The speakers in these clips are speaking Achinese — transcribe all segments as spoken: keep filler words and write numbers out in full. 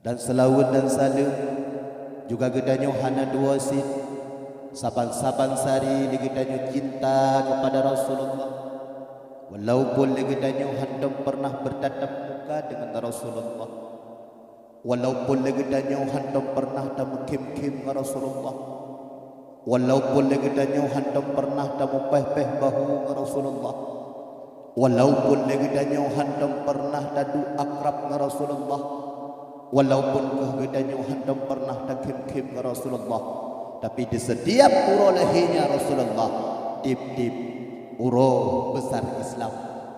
Dan seulaweuet dan saleuem juga geutanyoe hana dua cit, saban-saban sari lé geutanyoe cinta keupada Rasulullah. Walaupun lé geutanyoe hantom pernah bertatap muka dengan Rasulullah, walaupun lé geutanyoe hantom pernah tameukhém-khém ngon Rasulullah, walaupun lé geutanyoe hantom pernah tameupéh-péh bahu ngon Rasulullah, walaupun lé geutanyoe hantom pernah taduek akrab ngon Rasulullah, walaupun keuh geutanyoe hantom pernah takhém-khém ngon Rasulullah, tapi di setiap uroe lahirnya Rasulullah, tiep-tiep uroe besar Islam,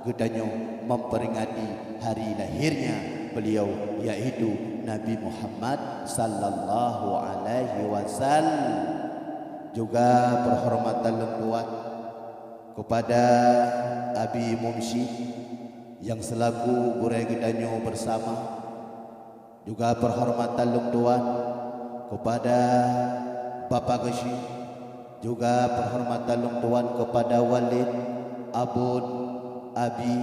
geutanyoe memperingati hari lahirnya beliau, yaitu Nabi Muhammad sallallahu alaihi wasallam. Juga penghormatan lôn tuan kepada Abi Mumsyi yang selaku gurée geutanyoe bersama. Juga penghormatan lôn tuan kepada Bapak Geuchik, juga penghormatan lôn tuan kepada Walid, Abon, Abi,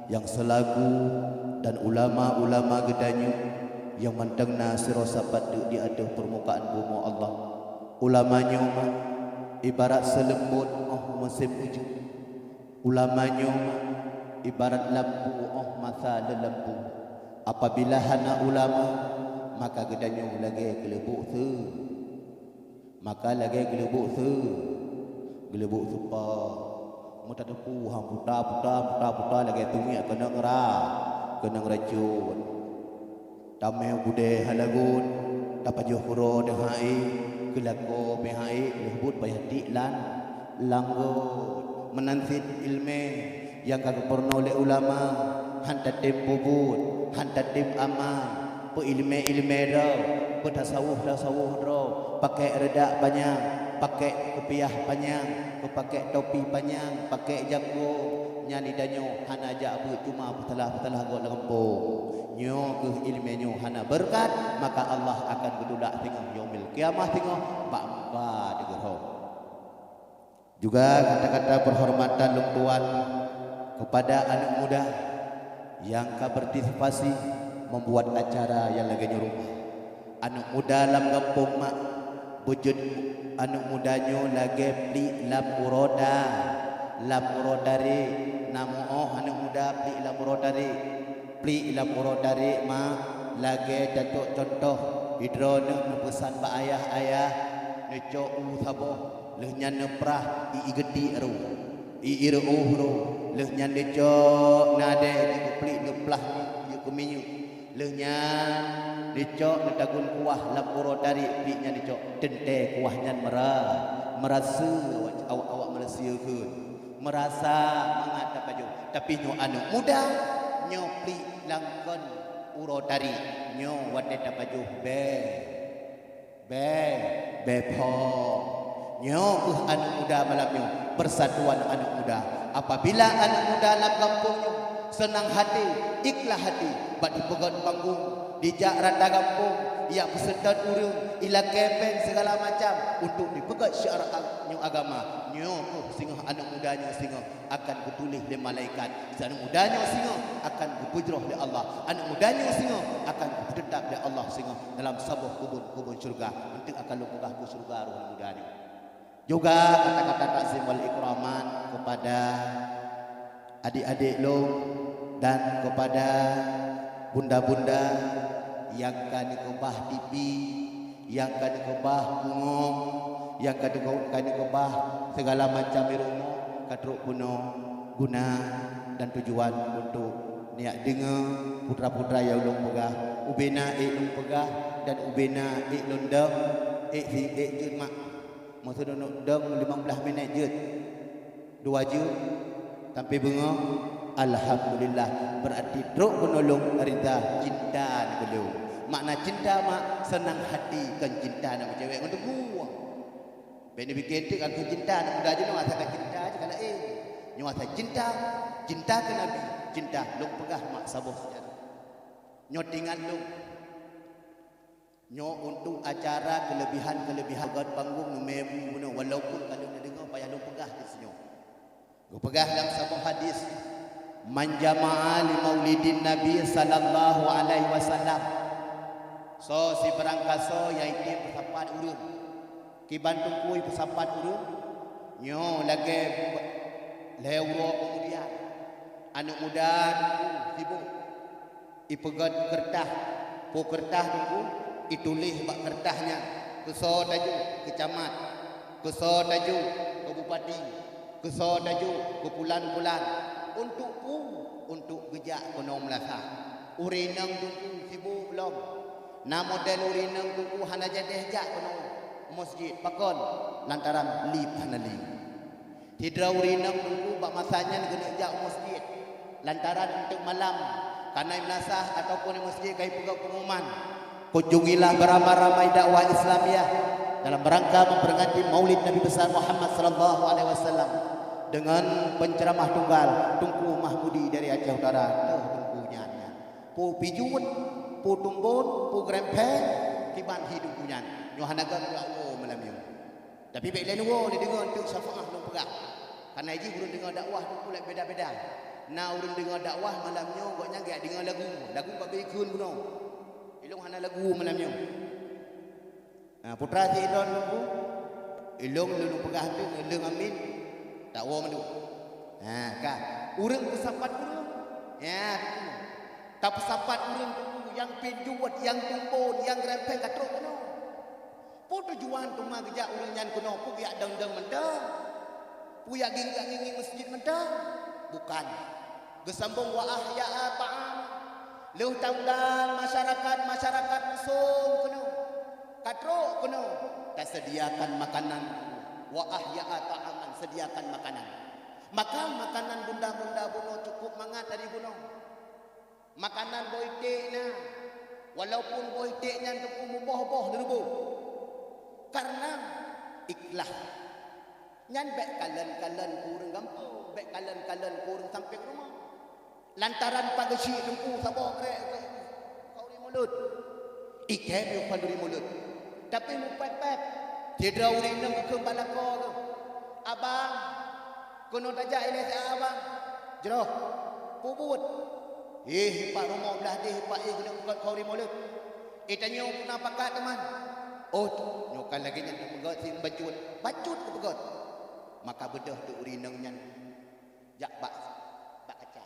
yang selaku dan ulama-ulama geutanyoe nyang mantong na sidroe sapat teuk di ateueh peurmukaan bumoe Allah. Ulama nyoe mah ibarat seuleumbot óh musém ujeuen. Ulama nyoe mah ibarat lampu óh masa leulampu. Apabila hana ulama, maka geutanyoe lagée geuleubok seu. Maka lagée geuleubok seu, geuleubok seupôt. Meutateupeue han puta-puta, puta-puta lagée tumiek keunong ra, keunong racon. Tamé u keudè hana got, tapajoh keudroe teuhai, keulakoe pih hai, lheueh buet payah tiek lam langgot. Meunan cit iéleumé nyang ka geupeurunoe lé ulama, han tatem peubuet, han tatem amai, peuiéleumé-iéleumé droe, peutasawôh-tasawôh droe, pakèk reudak panyang, pakèk kupiah panyang, peupakèk topi panyang, pakèk jakong, nyan di tanyoe hana jak beuet, cuma peusalah-peusalah gob lam gampông. Nyoe keuh iéleumé nyoe hana beureukat, maka Allah akan geutulak singoh yaumil qiyamah singoh bak muka teugeurhom. Juga kata-kata penghormatan lôn tuan kepada aneuk muda nyang ka berpartisipasi membuat acara nyang lagée nyoe rupa. Aneuk muda lam gampông mak, beujeuet aneuk muda nyoe lagée pliek lam uroe ta-, lam uroe tarék. Na meu óh aneuk muda pliek lam uroe tarék. Pliek lam uroe tarék mak, lagée tacok cuntoh, di droeneuh neupeusan bak ayah-ayah, neucok u saboh, lheueh nyan neuprah ié geuti ru, ié reuôh ru, lheueh nyan neucok nadée jikeupliek neuplah jeuet keu minyeuk. Lheueh nyan neucok neutagun kuah lam uroe tarék, pliek nyan neucok teuntée kuah nyan meura-, meuraseue awak, awak meuraseue kheun. Meurasa mangat tapajoh. Tapi nyoe aneuk muda, nyoe pliek lam kon uroe tarék, nyoe watée tapajoh bée. Bée, bée phom. Nyoe keuh aneuk muda malam nyoe, persatuan aneuk muda. Apabila aneuk muda lam gampông nyoe seunang hati, ikhlas hati, bak dipeugét panggong, dijak rata gampông, jak peuseutôt ureuëng, ilakée péng sigala macam untuk dipeugét syiar ag-, nyoe agama. Nyoe keuh singoh aneuk muda nyoe singoh akan geutuléh lé malaikat. Aneuk muda nyoe singoh akan geupeujroh lé Allah. Aneuk muda nyoe singoh akan geupeuteutap lé Allah singoh dalam saboh keubon-keubon syeuruga. Eunteuk akan lôn peugah keu syeuruga roh aneuk muda nyoe. Juga kata-kata takzim wal ikraman kepada adik-adik lôn dan kepada bunda-bunda nyang ka neukeubah tipi, nyang ka neukeubah bungong, nyang ka neuke-, ka neukeubah segala macam di rumoh, ka trok peunoh guna dan tujuan untuk neujak deungoe putra-putra nyang ulôn peugah. Ubena ék lôn peugah dan ubena ék lôn dong, ék si-, ék jeuet mak. Meusidroe dong limong blaih minét jeuet. Dua jeuet sampai beungoh, alhamdulillah, berarti trok keunolong rida cinta nibak lôn. Makna cinta mak seunang hati, kon cinta nibak cewek ngon teungku. Bèk neupiké teuk ka cinta nibak muda jinoe, asai ka cinta jih ka laén. Nyoe asai cinta, cinta keu Nabi, cinta lôn peugah mak saboh seujarah. Nyoe teuingat lôn. Nyoe untuk acara keulebihan-keulebihan gét panggong neumeubeunoe, walaupun ka lheueh neudeungoe payah lôn peugah di sinyoe. Geupeugah lam saboh hadis, "Man jama'a li maulidin Nabi sallallahu alaihi wasallam." Soe sibarang kasoe nyang item peusapat ureuëng. Kiban Teungku peusapat ureuëng, nyoe lagée lhée uroe keumudian, aneuëk muda Teungku sibôk ipeugét keureutah. Po keureutah Teungku, ituléh bak keureutah nyan, keusoe tajok keu camat, keusoe tajok keu bupati, keusoe tajok keu pulan-pulan. Untuk peue? Untuk geujak keunoe meulasah. Ureuëng inong Teungku sibôk lom. Na model ureuëng inong Teungku hana jadeh jak keunoe meuseujid. Pakon? Lantaran lieb hana lé. Sidroe ureuëng inong Teungku bak masa nyan geuneuk jak u meuseujid lantaran eunteuk malam, ka na meulasah ataupun di meuseujid ka ipeugét peungumuman, "Kunjungilah beramai-ramai dakwah Islamiah dalam rangka memperingati Maulid Nabi Besar Muhammad sallallahu alaihi wasallam dengan penceramah tunggal Teungku Mahmudi dari Aceh Utara." Toh Teungku nyan, nyan. Peue pijuet, peue tumbon, peue geurempeng, kiban hi Teungku nyan. Nyoe hana gét jak woe malam nyoe. Tapi bék lé neuwoe neudeungoe eunteuk syafaah lôn peugah. Kareuna jih ureuëng deungoe dakwah Teungku lagée beda-beda. Na ureuëng deungoe dakwah malam nyoe gobnyan geujak deungoe lagu. Lagu bak bri kheun bunoe. Ilong hana lagu malam nyoe. Nah, putra si Idon Teungku. Ilong lôn peugah eunteuk, ilong amin. Tak woe mandum. Nah, ka. Ureuëng peusapat ureuëng. Ya, Teungku. Tapeusapat ureuëng Teungku nyang pijuet, nyang tumbon, nyang geurempeng ka trok keunoe. Peue tujuan teuma geujak ureuëng nyan keunoe? Peue geujak dong-dong mantong? Peue geujak ngieng-ngieng meuseujid mantong? Bukan. Geusambong wa ahya'a ta'am. Lheueh taundang masyarakat, masyarakat Musong keunoe. Ka trok keunoe. Taseudiakan makanan. Wa ahya'a ta'aman, sediakan makanan. Makan makanan bunda-bunda bunoe cukup mangat dari bunoe. Makanan boh iték na, walaupun boh iték nyan Teungku muboh-boh direubôh. Kareuna ikhlas. Nyan bék kalon-kalon keu ureuëng gampông, bék kalon-kalon keu ureuëng sampéng rumoh. Lantaran pageusyiek Teungku saboh krek khanduri mulod. Ikém yue khanduri mulod. Tapi mupéb-péb. Sidroe ureuëng inong geukheun bak lakoe geuh, "Abang, keunoe tajak ilée siat, Abang." "Jroh, peue buet?" "Éh, ipak rumoh blah deh, ipak éh keuneuk bukon khanduri mulod. Éh, tanyoe peue na pakat teuma." "Oh, nyoe kan lagée nyan teupeugét si bacut." Bacut teupeugét. Maka beudôh teuk ureuëng inong nyan jak bak, bak kaca.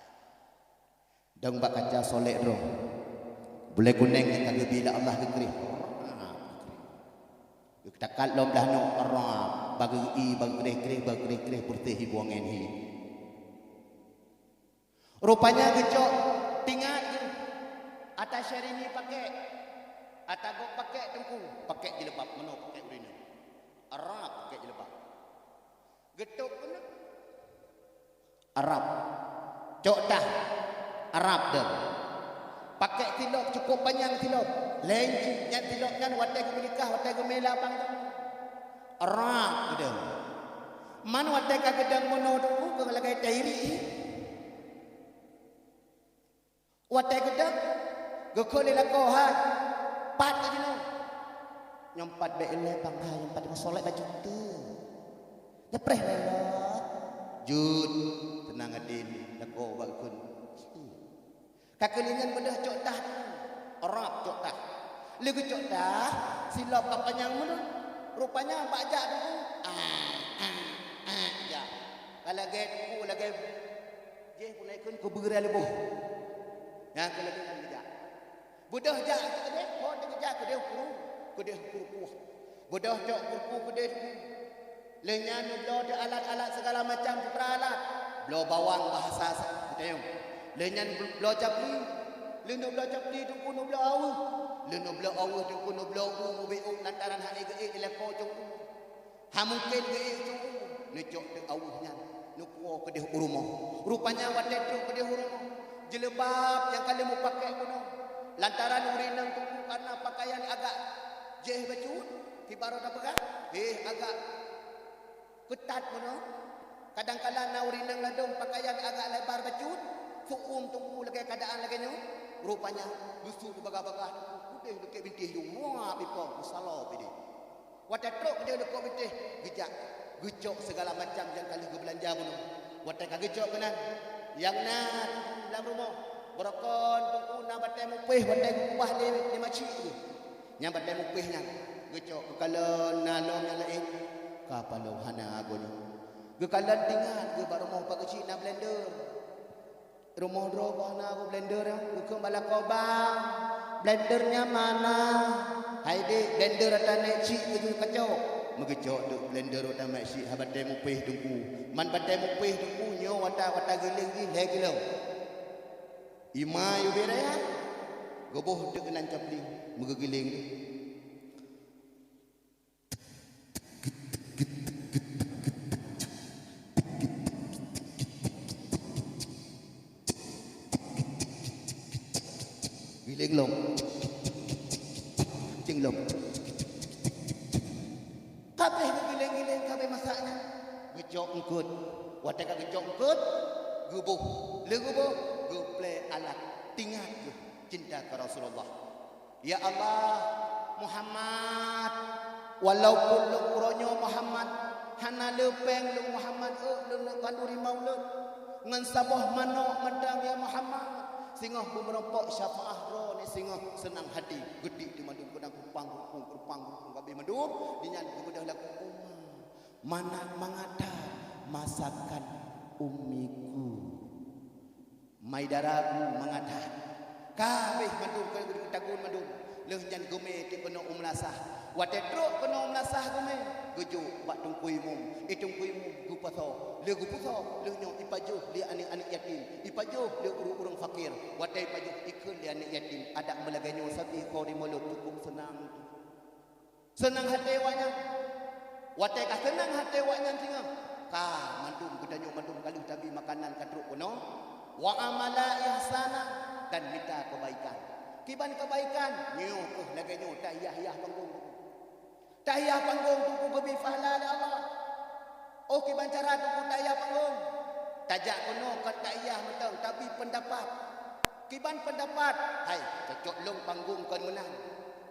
Dong bak kaca solek droe. Bulée kunéng nyang ka geubi lé Allah geukreh. Geutakat lom blah noe, rab, bak geu-i, bak geu-kreh-kreh, bak geu-kreh-kreh, peureuteh hi buangén hi. Rupanya geucok tingat geuh. Ata Syahrini pakék. Ata gob pakék Teungku. Pakék jilbab, meunoe pakék ureuëng inong. Rab pakék jilbab. Geutôb keunoe. Rab. Cok tah. Rab deuh. Pakék silop cukup panyang silop. Lhée inci nyan silop nyan watée geumeunikah, watée geumé lé abang. Rab deuh. Man watée ka geudong meunoe Teungku keu lagée tairik. Watée geudong, geukheun lé lakoe hai, "Pat ka jinoe?" "Nyoe pat bék ilée bang hai, nyoe pat meusolek bak jute." Nyepreh lé lom. Jeuet, teunang até lakoe bak geukheun. Ka keulieng nyan beudôh cok tah, rab cok tah. Lé geucok tah, silop ka panyang meulôn. Rupanya bak jak Teungku, ah, ah, ah, jak. Ka lagée Teungku, lagée Jih peunaikon keu beureuguih leuboh. Nyang keu leuboh nyan geujak. Beudôh jak keu keudeh, phon teugeujak keudeh keu, keudeh keu rukoh. Beudôh cok keu rukoh keudeh keu. Lheueh nyan neubloe teuh alat-alat sigala macam peupeurat alat. Bloe bawang bahasa sa-, geutanyoe. Lheueh nyan bloe capli. Lheueh neubloe capli teungku neubloe aweuh. Lheueh neubloe aweuh teungku neubloe u meubiôk lantaran hana geuék lé lakoe teungku. Hana mungken geuék teungku, neucok teuk aweuh nyan, neupuwoe keudeh u rumoh. Rupanya watée trok keudeh u rumoh, jilbab nyang ka lheueh meupakék bunoe. Lantaran ureuëng inong teungku kareuna pakaian agak jih bacut, kiban droe tapeugah, heh, agak keutat bunoe. Kadang kala na ureuëng inong ladôm pakaian agak lebar bacut, seuuem teungku lagée keuadaan lagée nyoe. Rupanya, leusut beubagah-bagah teungku, keudeh leukoe bintéh jih, muah pipong, meusaloe pih deh. Watée trok keudeh leukoe bintéh, geujak, geucok sigala macam nyang ka lheueh geubeulanja bunoe. Watée ka geucok keunan, nyang na lam rumoh, beurokon teungku na batée mupéh, watée geukeubah lé, lé macik geuh. Nyang batèe mupéh nyan, geucok geukalon na lom nyang laén, ka palong hana agoe nyoe. Geukalon tingat geuh bak rumoh Pak Geuchik na blender. Rumoh droe ka hana agoe blender nyan, geukheun bak lakoe, "Bang, blender nyan mana?" "Hai dék, blender ata mak chik geujok kacok." Meugeucok teuk blender ata mak chik, ha batèe mupéh teungku. Man batèe mupéh teungku nyoe watak-watak giléng jih lhèe kilo. Ima yue bri raya, geuboh teuk nan capling, meugeugiléng. Giléng lom. Cing lom. Ka abéh geugiléng-giléng, ka abéh masak nyan. Geucok eungkôt. Watèe ka geucok eungkôt, geuboh. Lheueh geuboh, geuplè alat. Tingat geuh cinta keu Rasulullah. Ya Allah, Muhammad, walaupun lôn uroe nyoe Muhammad, hana le pèng lôn Muhammad, eu, lôn neuk khanduri maulud. Ngon saboh manok mantong ya Muhammad, singoh beumeurumpok syafaat droeneuh singoh seunang hati. Geudik di mandum keudang keurupang-keurupung, keurupang-keurupung, ka abéh mandum, di nyan geubeudôh lagu, "Uma, mana mangata masakan ummiku." Mai dara bu mangat that. Ka abéh mandum keu geutagun mandum. Lheueh nyan geumè teuk keunoe u meulasah. Watèe trok keunoe u meulasah geumè, geujok bak teungku imum. Eh, teungku imum geupasoe. Lheueh geupasoe, lheueh nyoe ipajoh lé aneuk-aneuk yatim, ipajoh lé ureueng-ureueng fakir. Watèe ipajoh ikheun lé aneuk yatim, adak meulagèe nyoe sabe keu di mulod cukup seunang. Seunang até awaknyan. Watèe ka seunang até awaknyan singoh, ka mandum geutanyoe mandum ka lheueh tabi makanan ka trok keunoe. Wa amala ihsana, dan mita keubaikan. Kiban keubaikan, nyoe keuh lagèe nyoe tahiah-hiah panggong. Tahiah panggong teungku geubi pahala lé Allah. Oh, kiban cara teungku tahiah panggong? Tajak keunoe kon tahiah mantong, tabi peundapat. Kiban peundapat, hai, cocok lôn panggong kon meunan.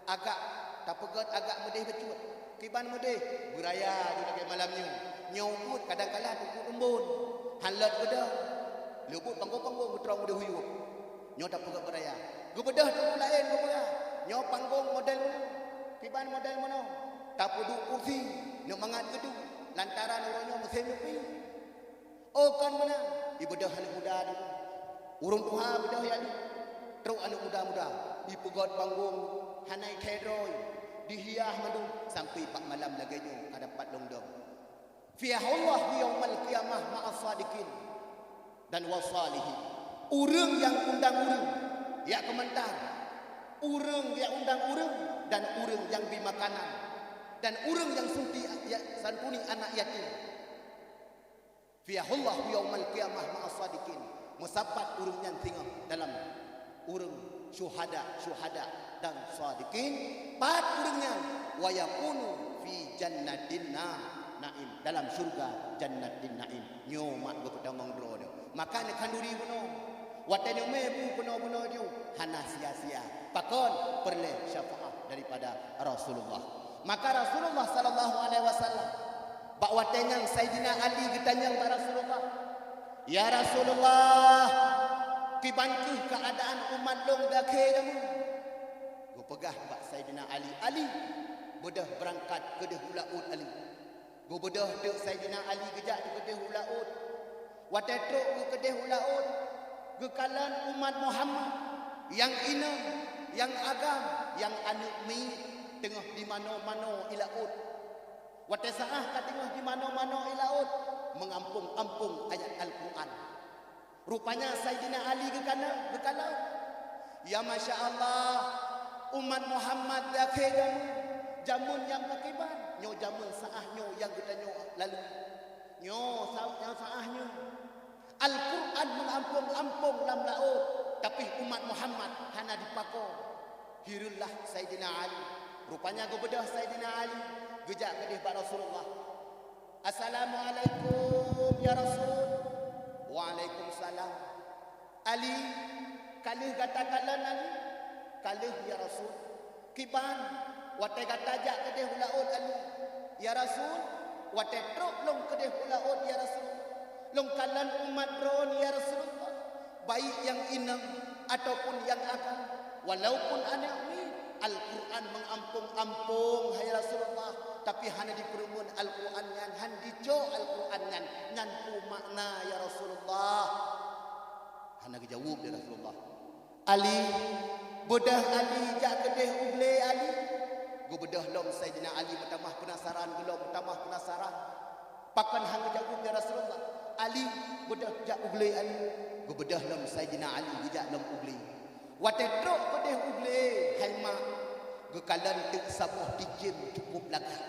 Agak tapeugèt agak meudeh bacut. Kiban meudeh, beuraya ju lagèe malam nyoe. Nyoe buet kadang kala teungku eumbon. Han lôt beudôh. Lheueh buet panggong-panggong geutrông meudeh huyup. Nyoe tapeugèt beuraya. Geubeudôh teungku laén geupeugah, nyoe panggong model meunoe. Kiban model meunoe. Tapeuduek kursi, neuk mangat geuduek. Lantaran uroe nyoe musém neupi. Oh, kon meunan, ibeudôh aneuk muda nyoe. Ureueng tuha beudôh ya li. Trok aneuk muda-muda, ipeugèt panggong, hana ithèe droe, dihiah mandum, sampoe bak malam lagèe nyoe ka dapat lôn dong. Fiha Allah yaumal qiyamah ma'as sadiqin dan wasalihin. Ureueng nyang undang ureueng, ya keumantan. Ureueng nyang undang ureueng dan ureueng nyang bi makanan. Dan ureueng nyang sunti, ya, santuni anak yatim. Fiha Allah yaumal qiyamah ma'as sadiqin. Meusapat ureueng nyan singoh dalam ureueng syuhada, syuhada dan sadiqin. Pat ureueng nyan, wa yakunu fi jannatin na-, naim. Dalam syurga jannatin naim. Nyoe mak geupeutamong droe nyoe. Maka neukhanduri bunoe. Watèe neumè bu bunoe-bunoe nyoe hana sia-sia. Pakon? Peureulèe syafaat daripada Rasulullah. Maka Rasulullah sallallahu alaihi wasallam, bak watèe nyan Saidina Ali geutanyong bak Rasulullah, "Ya Rasulullah, kiban kheueh keuadaan umat lôn di akhé jameun?" Geupeugah bak Saidina Ali, "Ali, beudôh beurangkat keudeh u laôt, Ali." Geubeudôh teuk Saidina Ali geujak dikeudeh u laôt. Watèe trok geukeudeh u laôt, geukalon umat Muhammad nyang inong, nyang agam, nyang aneuk miet teungoh dimano-mano i laôt. Watèe saah ka teungoh dimano-mano i laôt, meungampông-ampông ayat Al-Qur'an. Rupanya Saidina Ali geukalon, geukalon. Ya masya Allah, umat Muhammad di akhé jameun, jameun nyang pakriban, nyoe jameun saah nyoe nyang geutanyoe lalui. Nyoe sa-, nyang saah nyoe. Al-Qur'an meungampông-ampông lam laôt, tapi umat Muhammad hana jipako. Hireuen lah Saidina Ali. Rupanya geubeudôh Saidina Ali, geujak keudeh bak Rasulullah. "Assalamualaikum ya Rasul." "Waalaikumsalam." "Ali, ka lheueh gata kalon, Ali?" "Ka lheueh ya Rasul." "Kiban, watèe gata jak keudeh u laôt, Ali?" "Ya Rasul, watèe trok lôn keudeh u laôt, ya Rasul, lôn kalon umat droeneuh, ya Rasulullah, baik nyang inong ataupun nyang agam, walaupun aneuk miet, Al-Qur'an meuampông-ampông, hai Rasulullah, tapi hana jipeureumeun Al-Qur'an nyan, han jicok Al-Qur'an nyan, nyan peue makna, ya Rasulullah? Hana geujaweueb lé Rasulullah. Ali, beudôh Ali jak keudeh u glé Ali. Geubeudôh lom Saidina Ali meutamah peunasaran, geulom meutamah peunasaran. Pakon han geujaweueb lé Rasulullah? Ali, beudôh jak u glé Ali. Geubeudôh lom Saidina Ali geujak lom u glé. Watée trok keudeh u glé, hai mak, geukalon teuk saboh ticém cukôp lagak.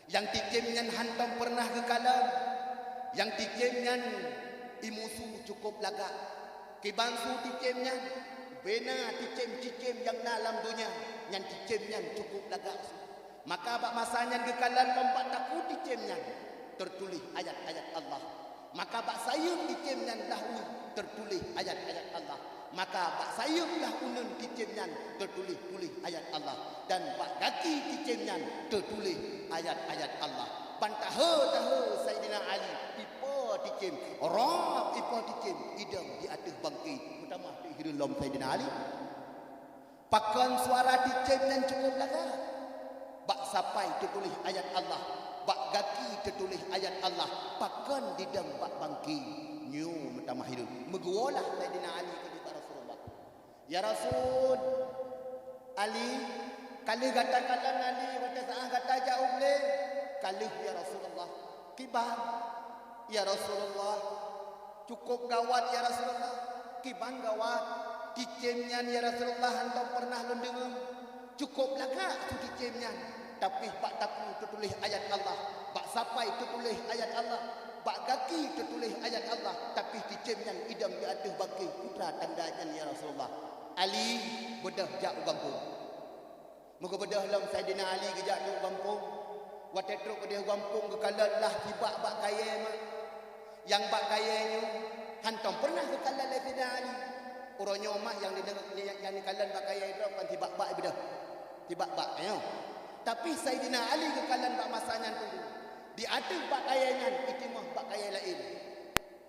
Nyang ticém nyan hántom peureunah geukalon. Nyang ticém nyan imusu cukôp lagak. Kiban su ticém nyan, bena ticém-ticém nyang na lam donya, nyan ticém nyan cukôp lagak su. Maka bak masa nyan geukalon lom bak takue ticém nyan teutuléh ayat-ayat Allah. Maka bak sayeuep ticém nyan lah uneun teutuléh ayat-ayat Allah. Maka bak sayeuep lah uneun ticém nyan teutuléh-tuléh ayat Allah. Dan bak gaki ticém nyan teutuléh ayat-ayat Allah. Ban tahe-tahe Saidina Ali ipo ticém, rab ipo ticém, idong di ateueh bangké, meutamah teuhireuen lom Saidina Ali. Pakon suara ticém nyan cukôp lagak? Bak sapai teutuléh ayat Allah, bak gaki teutuléh ayat Allah, pakon didong bak bangké. Nyoe meutamah hireuen. Meugeuwoe lah Saidina Ali keudeh bak Rasulullah. "Ya Rasul, Ali, ka lheueh gata kalon Ali watée saát gata jak u glé?" "Ka lheueh, ya Rasulullah." "Kiban?" "Ya Rasulullah, cukôp gawat, ya Rasulullah." "Kiban gawat?" "Ticém nyan, ya Rasulullah, hántom peureunah lôn deungoe. Cukôp lagak su ticém nyan, tapi bak takue teutuléh ayat Allah, bak sapai teutuléh ayat Allah, bak gaki teutuléh ayat Allah, tapi ticém nyan idong di ateueh bangké. Peue tanda nyan, ya Rasulullah?" "Ali, beudôh jak u gampông." Meugeubeudôh lom Saidina Ali geujak u gampông. Watée trok keudeh u gampông geukalon lah sibak bak kayée mak. Nyang bak kayée nyoe hántom peureunah geukalon lé Saidina Ali. Uroe nyoe mak nyang dideungoe, nyang, nyang dikalon bak kayée droe kon sibak bak ibeudôh. Sibak bak nyoe. Tapi Saidina Ali geukalon bak masa nyan teungku. Di ateueh bak kayée nyan itimoh bak kayée laén.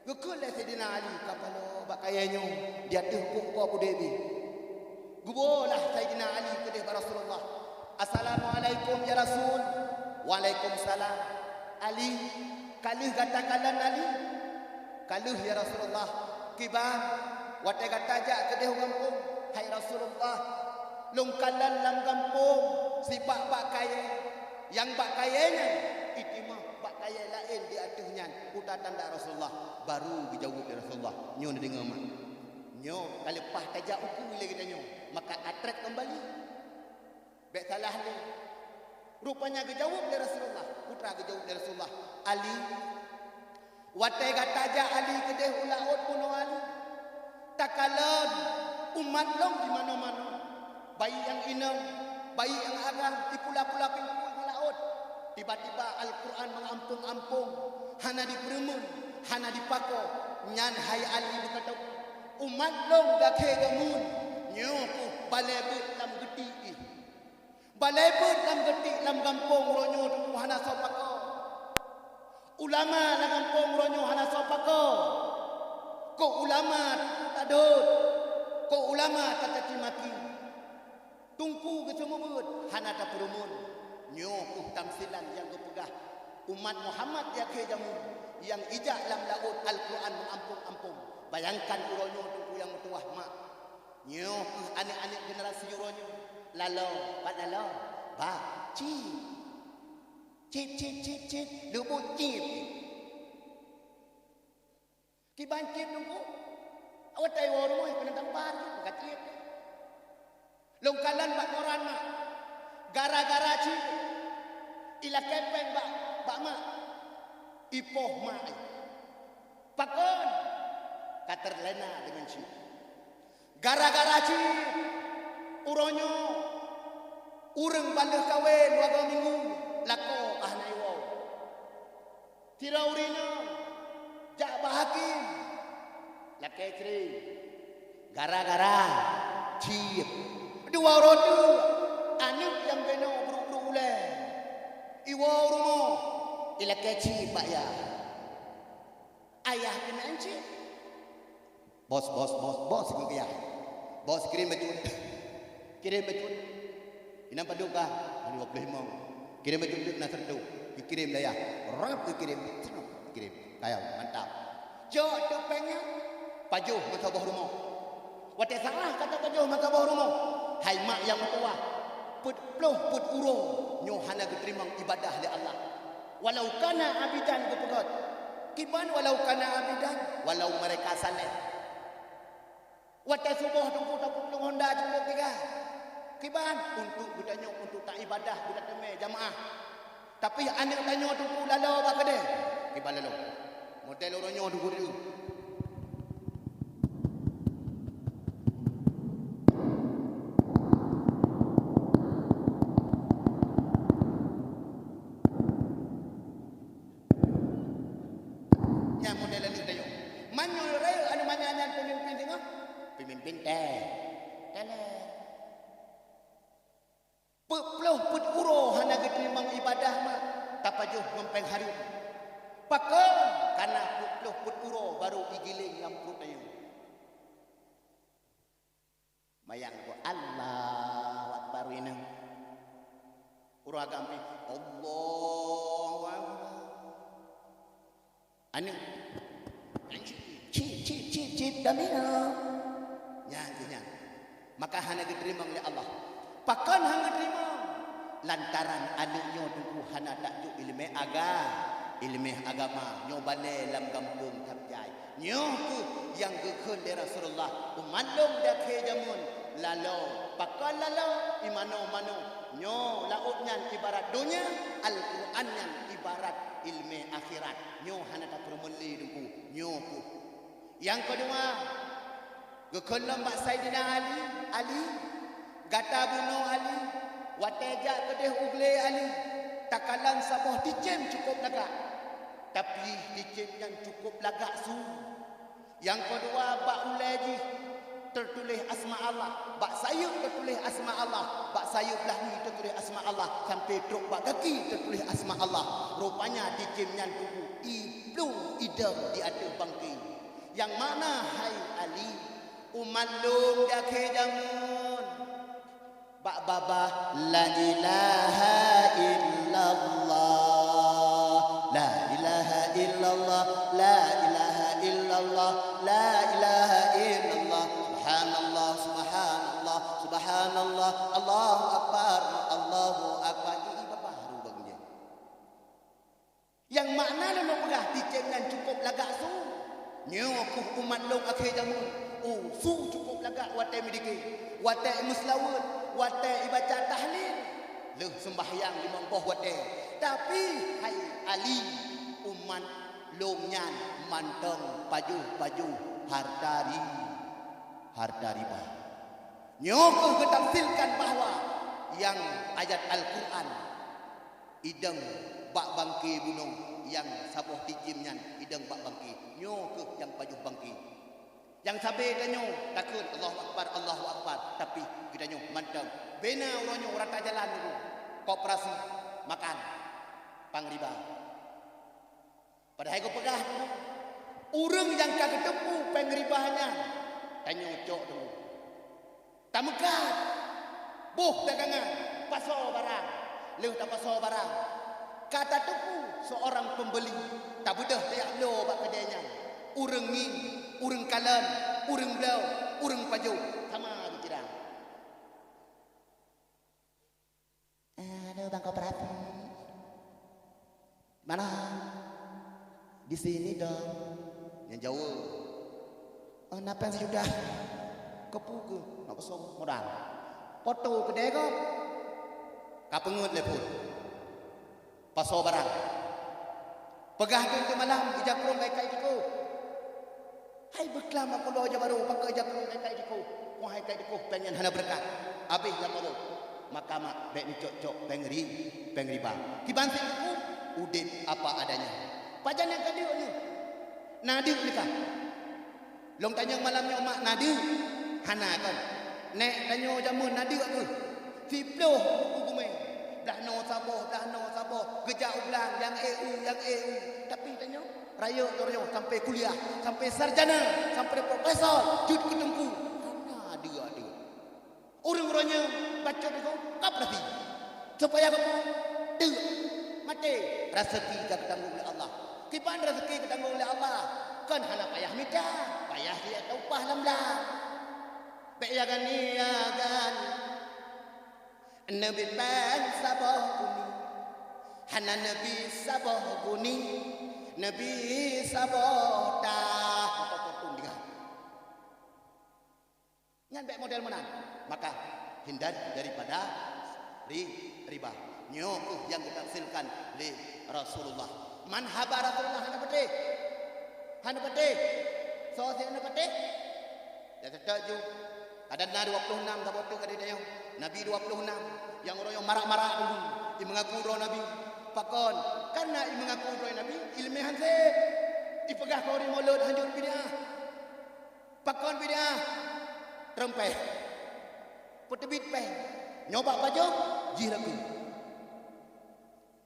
Geukheun lé Saidina Ali, "Ka paloe bak kayée nyoe di ateueh kok-kok udeb jih." Geuwoe lah Saidina Ali keudeh bak Rasulullah. "Assalamualaikum, ya Rasul." "Waalaikumsalam." "Ali, ka lheueh gata kalon Ali?" "Ka lheueh, ya Rasulullah." "Kiban, watée gata jak keudeh u gampông?" "Hai Rasulullah, lôn kalon lam gampông sibak bak kayée. Nyang bak kayée nyan itimoh bak kayée laén di ateueh nyan." Peue tanda Rasulullah, baru geujaweueb lé Rasulullah, "Nyoe neudeungoe mak. Nyoe ka leupah tajak ukeue lé geutanyoe, maka atrét keumbali." Bék salah lé. Rupanya geujaweueb lé Rasulullah. Peue geujaweueb lé Rasulullah, "Ali, watée gata jak Ali keudeh u laôt bunoe Ali, takalon umat lôn di manoe-manoe, baik nyang inong, baik nyang agam, di pula-pula pintoe ngon laôt. Tiba-tiba Al-Qur'an meuampông-ampông, hana jipeureumeun, hana jipako. Nyan hai Ali beukatoe, umat lôn gaki jameun, nyoe keuh balée beuet lam geuti jih." Balée beuet lam geuti lam gampông uroe nyoe teungku hana soe pakoe. Ulama lam gampông uroe nyoe hana soe pakoe. Kok ulama teungku tadot, kok ulama tacaci maki. Teungku geuseumeubeuet hana tapeureumeun. Nyoe keuh tamsilan nyang geupeugah umat Muhammad di akhé jameun nyang ijak lam laôt Al-Qur'an meuampông-ampông. Bayangkan uroe nyoe teungku nyang meutuwah mak. Nyoe keuh aneuk-aneuk generasi uroe nyoe. Laloe, pat laloe? Ba, cit. Cit, cit, cit, cit, lubuk cit. Kiban cit teungku. Awai tai woe rumoh keuneuk tampan cit, ka cit. Lôn kalon bak koran mak. Gara-gara cit. Ilakée péng bak, bak mak. Ipoh mak. Pakon? Ka teulena deungon cit. Gara-gara cit, uroe nyoe, ureuëng ban lheueh kawen dua goe minggu, lakoe ka hana iwoe. Sidroe ureuëng inong jak bak hakém, lakée cré. Gara-gara cit, dua uroe teuk, aneuk nyang binoe brok-brok ulée. Iwoe u rumoh, ilakée cit bak yah. Ayah keunan cit. Bos, bos, bos, bos, geukheun yah. Bos, kirém bacut. Kirém bacut. Inan padum kah? Dua puluh lima. Kirém baju duit na seratus. Dikirim dayah. Rap dikirim. Seratus dikirim. Kaya, mantap. Cok tu péng nyan. Pajoh meusaboh rumoh. Watée salah ka tapajoh meusaboh rumoh. Hai mak nyang meutuwah. Peuet ploh peuet uroe nyoe hana geuteurimong ibadah lé Allah. Walau kana abidan geupeugét. Kiban walau kana abidan, walau mereka saleh. Watée suboh Teungku tapeuplong honda cukôp tiga. Kiban untuk geutanyoe untuk taibadah geutanyoe jamaah. Tapi aneuk tanyoe Teungku laloe bak keudè. Kiban laloe. Model uroe nyoe Teungku deuh. Nyan model aneuk tanyoe. Man nyoe rayeuk aneuk manyak nyan peumimpin singoh? Peumimpin teh. Teh lé. Peuet ploh peuet uroe hana geuteurimong ibadah mak, tapajoh ngon péng hareuem. Pakon? Kana peuet ploh peuet uroe barô igiléng lam pruet tanyoe. Mayang ko Allahu Akbar inong. Ureueng agam pi, Allahu Akbar. Aneuk. Cit, cit, cit, cit, damina. Nyan keuh nyan. Maka hana geuteurimong lé Allah. Pakon hana geuteurimong? Lantaran aneuk nyoe Teungku hana tajok ileumèe aga-, ileumèe agama. Nyoe balèe lam gampông that jai. Nyoe keuh nyang geukheun lé Rasulullah, umat lôn di akhé jameun laloe. Pakon laloe? Imanoe-manoe. Nyoe laôt nyan ibarat donya, Al-Qur'an nyan ibarat ileumèe akhirat. Nyoe hana tapeureumeun lé Teungku. Nyoe keuh. Nyang keudua, geukheun lom bak Saidina Ali, Ali, gata bunoe Ali, watèe jak keudeh u glé Ali, takalon saboh ticém cukôp lagak. Tapi ticém nyan cukôp lagak su. Nyang keudua, bak ulèe jih teutuléh asma Allah, bak sayeuep teutuléh asma Allah, bak sayeuep lahi teutuléh asma Allah, sampoe trok bak gaki teutuléh asma Allah. Rupanya ticém nyan tuboh iplueng idong di ateueh bangké. Nyang makna, hai Ali, umat lôn di akhé jameun, bak babah la ilaha illallah, la ilaha illallah, la ilaha illallah, la ilaha illallah, subhanallah, subhanallah, subhanallah, Allahu akbar, Allahu akbar. Ih, babah haru bak geuh. Nyang makna lôn peugah ticém nyan cukôp lagak su. Nyoe keuh umat lôn akhé jameun. Oh, su cukôp lagak watèe meudike, watèe meuseulaweuet, watèe ibaca tahlil, lheueh seumbahyang limong boh watèe. Tapi, hai Ali, umat lôn nyan mantong pajoh-pajoh harta ri-, harta riba. Nyoe keuh geutamsilkan bahwa nyang ayat Al-Qur'an idong bak bangké bunoe, nyang saboh ticém nyan idong bak bangké. Nyoe keuh nyang pajoh bangké. Nyang sabé tanyoe takheun, "Allahu Akbar, Allahu Akbar." Tapi geutanyoe mantong. Bena uroe nyoe rata jalan nyoe. Koperasi makan. Pang riba. Padahai geupeugah, ureueng nyang ka geuteupeue péng riba nyan, tanyoe cok teungku. Tameukat, boh dagangan, pasoe barang. Lheueh tapasoe barang, ka tateupeue seurang peumbeli, tabeudôh tajak bloe bak keudè nyan. Ureueng ngieng, ureueng kalon, ureueng bloe, ureueng pajoh, sama geucirang. Halo, Bang Koperasi. Mana? Di sini dong. Nyang jaweueb. Oh, na péng sijuta. Keupeue keuh? Nak peusong modal. Poto keudè gob. Ka peungeut lé phon. Pasoe barang. Peugah teuk keu malam, ija krueng kai-kai jikoh. Hai beuklam aku loe ija barô, pakon ija krueng kai-kai jikoh. Wahai kai jikoh, péng nyan hana beureukat. Abéh lam barô. Maka mak, bèk neucok-cok péng ri-, péng riba. Kiban sit teungku, udép apa adanya. Pajan nyang ka deuk nyoe? Na deuk neukah? Lôn tanyong malam nyoe mak na deuk? Hana kon. Nèk tanyoe jameun na deuk keuh? Siploh buku geume. Blah noe saboh, blah noe saboh. Geujak u blang, nyang ék u, nyang ék u. Tapi tanyoe, rayeuk tanyoe sampai kuliah, sampai sarjana, sampai profesor, jeuet keu teungku. Hana deuk-deuk. Ureueng uroe nyoe bacut teungku, ka peurati. Supaya kamoe teuk maté, raseuki ka geutanggong lé Allah. Kiban raseuki geutanggong lé Allah, kon hana payah mita, payah jeuet upah lam blang. Bèk ya gani ya gan. Neubi péng saboh guni, hana neubi saboh guni, neubi saboh tah. Nyan bèk model meunan. Maka hindari daripada ri-, riba. Nyoe keuh nyang geutafsirkan lé Rasulullah. Man haba Rasulullah hana patéh. Hana patéh. Soe sih hana patéh? Ya, seutôt ju. Adat na dua puluh enam saboh teuk ka di tanyoe. Nabi dua puluh enam. Nyang uroe nyoe marak-marak dulu. I meungaku droe Nabi. Pakon? Karena i meungaku droe Nabi, ileumèe han sép. Ipeugah keu ureueng mulod hanjeuet bid'ah. Pakon bid'ah? Treumpeue. Peuteubiet péng. Nyoe bak pajoh, jih ragu.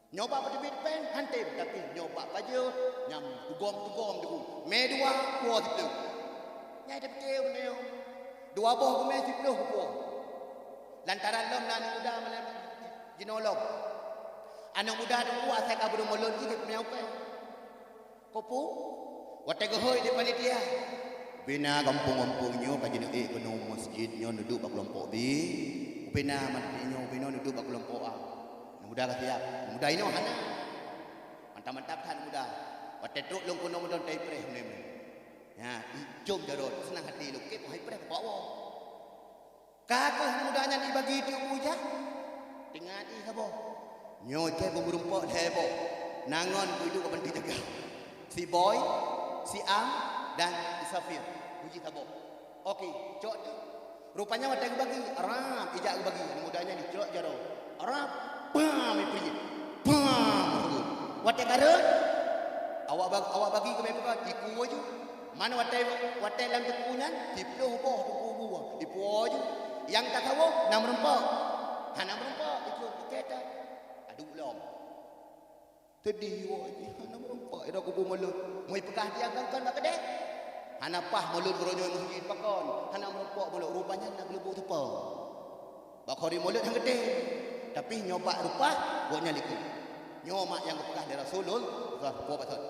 Nyoe bak peuteubiet péng, han tem, tapi nyoe bak pajoh, nyang tugom-tugom teungku. Mè dua, puwoe siplôh. Nyan tapike ureueng nyoe. Dua boh geumè siplôh puwoe. Lantaran lom na aneuk muda malam jinoe lom. Aneuk muda teungku asai ka beureumoh lôn jih, jeuet meunyoe péng. Keupeue? Watèe geuhôi lé panitia, "Bina gampông-gampông nyoe ka jineuék keunoe masjid nyoe neuduek bak keulompok B. Bina masjid nyoe, bina neuduek bak keulompok A." Aneuk muda ka siap. Aneuk muda inoe hana. Mantap-mantap that aneuk muda. Watèe trok lôn keunoe mantong tai preh uneue. Nyan, icom jaroe, seunang hati lôn. Kép hai preh bak woe. Ka keuh muda nyan ibagi tiep bu ijak, teungat ih saboh. Nyoe cit beumeureumpok lhèe boh. Na ngon keuduek ban teujaga. Si Boy, si Am, dan si Safir. Beuji saboh. Oke, cok tu. Rupanya watèe geubagi, rap ijak geubagi. Muda nyan dicok jaroe. Rap, bam, ipriet. Bam, watèe ka rhot, awak bag-, awak bagi keu meupeugah, iku aju. Man watèe, watèe lam teungku nyan, siplôh boh teungku bu, ipuwoe ju. Nyang ka sawoe, na meureumpok. Hana meureumpok, ikôt ikét that. Aduh lom. Teudih woe jih, hana meureumpok, ira kubu mulod. Meuipeugah dia kon-kon bak keudè. Hana paih mulod uroe nyoe meuseujid pakon. Hana meureumpok mulod, rupanya na geuleubu teupeu. Bak khori mulod han geutem. Tapi nyoe bak rupa, gobnyan likot. Nyoe mak nyang geupeugah lé Rasulullah, Rasulullah, po patot.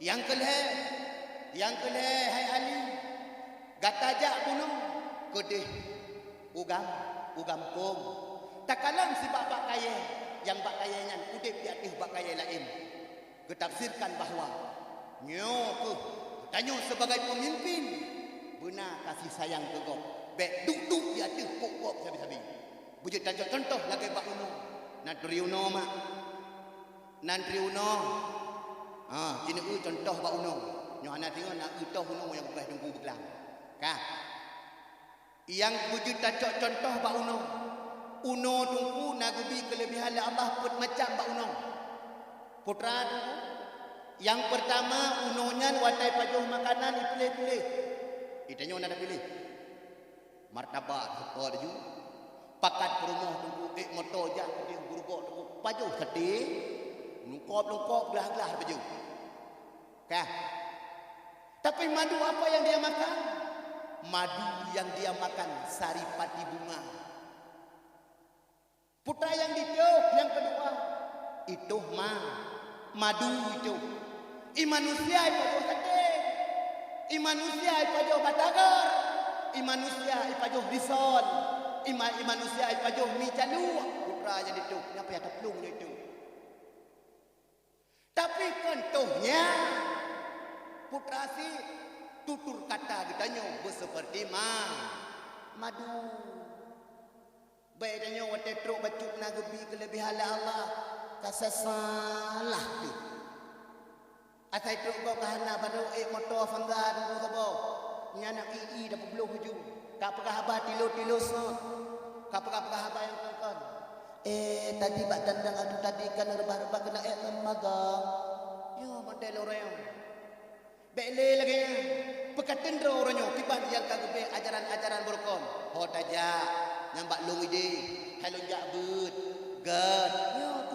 Nyang keu lhèe, nyang keu lhèe, hai Ali, gata jak bunoe keudeh u gam-, u gampông. Takalon sibak bak kayèe, nyang bak kayèe nyan udép di ateueh bak kayèe laén. Geutafsirkan bahwa nyoe keuh geutanyoe sibagai peumimpin beuna kasih sayang keu gob, bèk duek-duek di ateueh pok gob sabe-sabe. Beujeuet tacok cuntoh lagèe bak unoe, na turi unoe mak. Nan turi unoe. Ha, jineuk eu cuntoh bak unoe. Nyoe hana singoh na eu toh unoe nyang geupeugah teungku beuklam. Ka. Nyang beujeuet tacok cuntoh bak unoe. Unoe teungku na geubi keuleubihan lé Allah peuet macam bak unoe. Putra teungku, nyang peurtama unoe nyan watèe pajoh makanan ipiléh-piléh. Geutanyoe na tapiléh. Martabak teuka laju. Pakat peurumoh teungku ék moto jak keudeh gurugok teungku pajoh saté. Lungkop-lungkop glah-glah pajoh. Kah. Tapi madu apa yang dia makan? Madu yang dia makan saripati bunga. Putra nyang ditoh nyang keudua, itoh ma, madu itoh. I manusia ipajoh saté, i manusia ipajoh batagor, i manusia ipajoh risol, i ma-, i manusia ipajoh mi caluek. Putra nyang ditoh, nyan payah taplueng nyoe itoh. Tapi kon toh nyan, putra si tutur kata geutanyoe beuseperti ma, madu. Bèk tanyoe watèe trok bacut na geubi keuleubihan lé Allah, ka salah teuh. Asai trok gob ka hana, barô ék moto Avanza teungku saboh. Nyan na i-i tapeubloh laju. Ka peugah haba tilo-tilo sot. Ka peugah-peugah haba nyang kon-kon. Eh, tadi bak dandang adu tadi kan reubah-reubah keunan ék lom magang. Nyoe model ureueng nyoe. Bèk lé lagèe nyan. Peukateun droe uroe nyoe kiban nyang ka geubri ajaran-ajaran beurukon. Ho tajak, nyang bak lôn idéh, hai lôn jak beuet, gèt. Nyoe